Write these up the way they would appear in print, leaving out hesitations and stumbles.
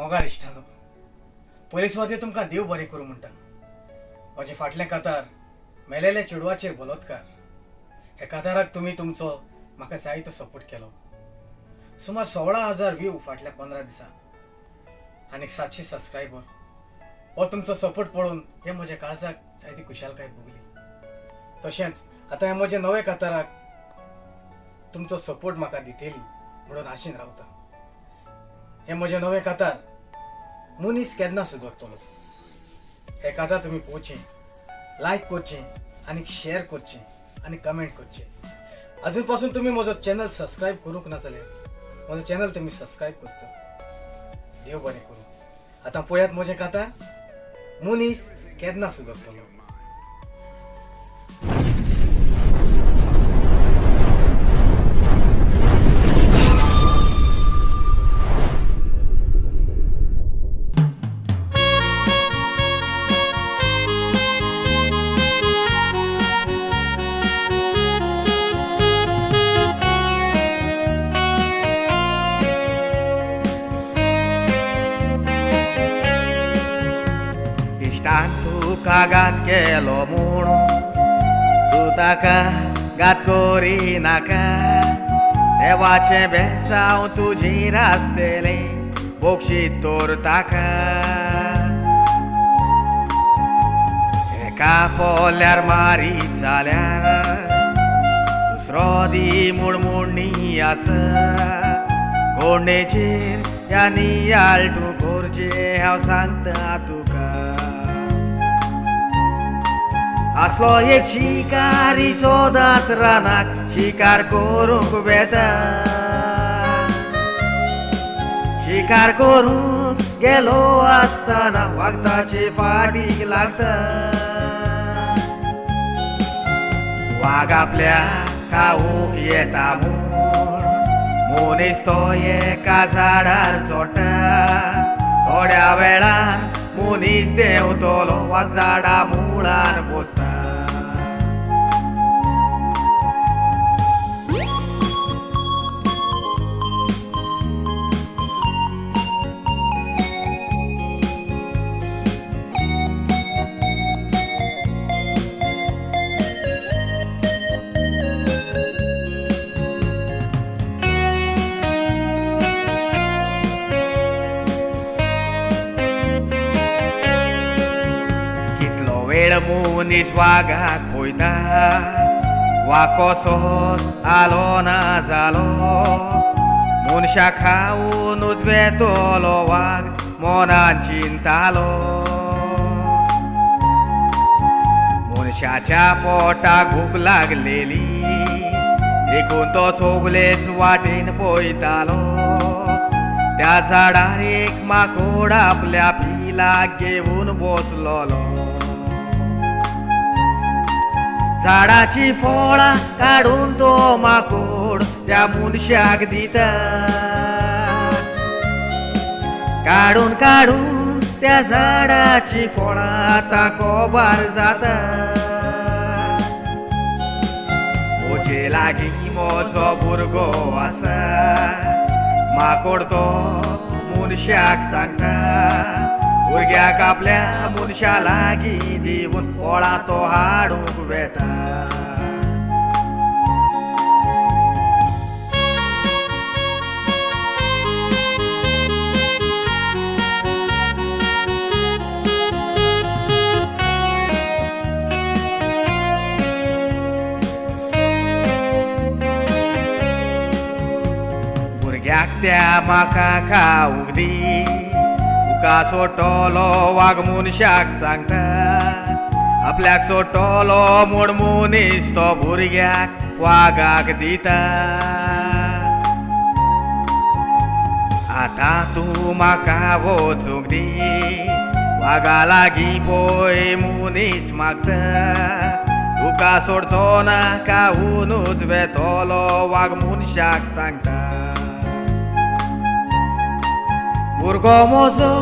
मोगाळ इश्टानो, पयले सुवातेर तुमकां देव बरें करूं म्हणटा. म्हजें फाटलें कातार मेलेल्या चेडवाचेर बलात्कार ह्या काताराक तुमी तुमचो म्हाका जाय तो सपोर्ट केलो. सुमार 16,000 व्यू फाटल्या 15 दिसां आनी 700 सबस्क्रायबर. हो तुमचो सपोर्ट पळोवन हे म्हज्या काळजाक जायती खुशालकाय भोगली. तशेंच आतां हे म्हज्या नव्या काताराक तुमचो सपोर्ट म्हाका दितली म्हणून आशेन रावता. हे म्हजें नवें कातार मनीस केन्ना सुदरतलो हे कातार तुमी पळोवचें, लायक करचें आनी शेअर करचें आनी कमेंट करचें. अजून पासून तुमी म्हजो चॅनल सबस्क्रायब करूंक ना जाल्यार म्हजो चॅनल तुमी सबस्क्रायब करचो. देव बरें करूं. आतां पळयात म्हजें कातार मनीस केन्ना सुदरतलो. इश्टान तुका घात केलो म्हूण तूं ताका घात करिनाका. देवाचें बेसांव तुजेर आसतलें बक्षीत तर ताका. एका पोल्यार मारीत जाल्यार दुसरो दी म्हूण मुण्णी आसा. गोंडेचेर ह्या नियाळ तूं करचें हांव सांगता तुका. आसलो एक शिकारी सोदांत रानाक शिकार करूंक वेता. शिकार करूंक गेलो आसतना वागताचे फाटीक लागता. वाग आपल्या खावूंक येता म्हूण मनीस तो एका झाडार चडटा. थोड्या वेळान मनीस देंवतलो वाग झाडा मुळान बसता. कितलो वेळ मनीस वागाक पळयता, वाग कसोच आलो ना जालो. मनशाक खावुनूच वेतलो वाग मनान चिंतालो. मनशाच्या पोटाक भूक लागलेली देखून तो सगलेच वाटेन पळयतालो. त्या झाडार एक माकोड आपल्या पिलाक घेवन बसलोलो. झाडाची फळां काडून तो माकोड त्या मनशाक दिता. काडून काडून त्या झाडाची फळां आतां कोबार जाता. म्हजे लागीं म्हजो भुरगो आसा, माकोड तो मनशाक सांगता. भुरग्याक आपल्या मनशा लागीं दिवन फळां तो हाडूंक वेता. भुरग्याक त्या म्हाका खावंक दी, तुका सोडटलो वाग मनशाक सांगता. आपल्याक सोडटलो म्हूण मनीस तो भुरग्याक वागाक दिता. आतां तूं म्हाका वचूंक दी, वागा लागीं पळय मनीस मागता. तुका सोडचो ना खावुनूच वेतलो वाग मनशाक सांगता. भुरगो म्हजो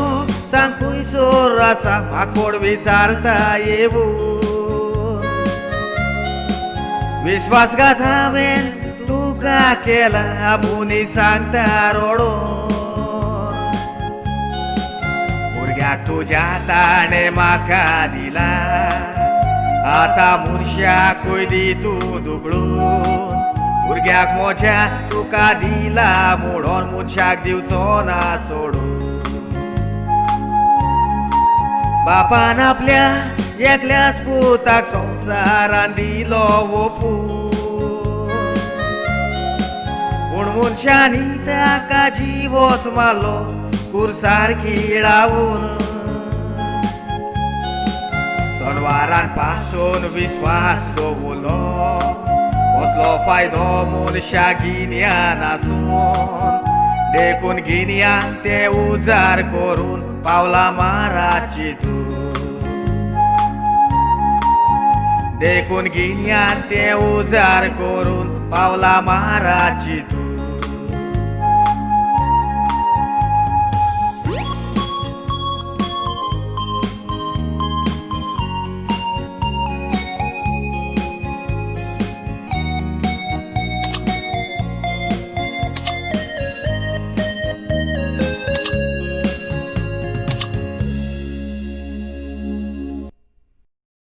सांग खंयसर आसा, माकोड विचारता येवून. विश्वासघात हांवें तुका केला मनीस सांगता रडून. भुरग्याक तुज्या ताणें म्हाका दिला, आतां मनशाकूय दी तूं दुखळून. भुरग्याक म्हज्या तुका दिला म्हणून मनशाक दिवचो ना सोडून. बापान आपल्या एकल्याच पुताक संवसारान दिलो ओपून, पूण मनशांनी ताका जिवोच मारलो कुर्सार खिळावन. सणवारान पासून विस्वास दवरलो, कसलो फायदो मनशाक गिन्यान आसून. देखून गिन्यान तें उजार करून पावला माराची तूं. देखून गिन्यान तें उजार करून पावला माराची तूं.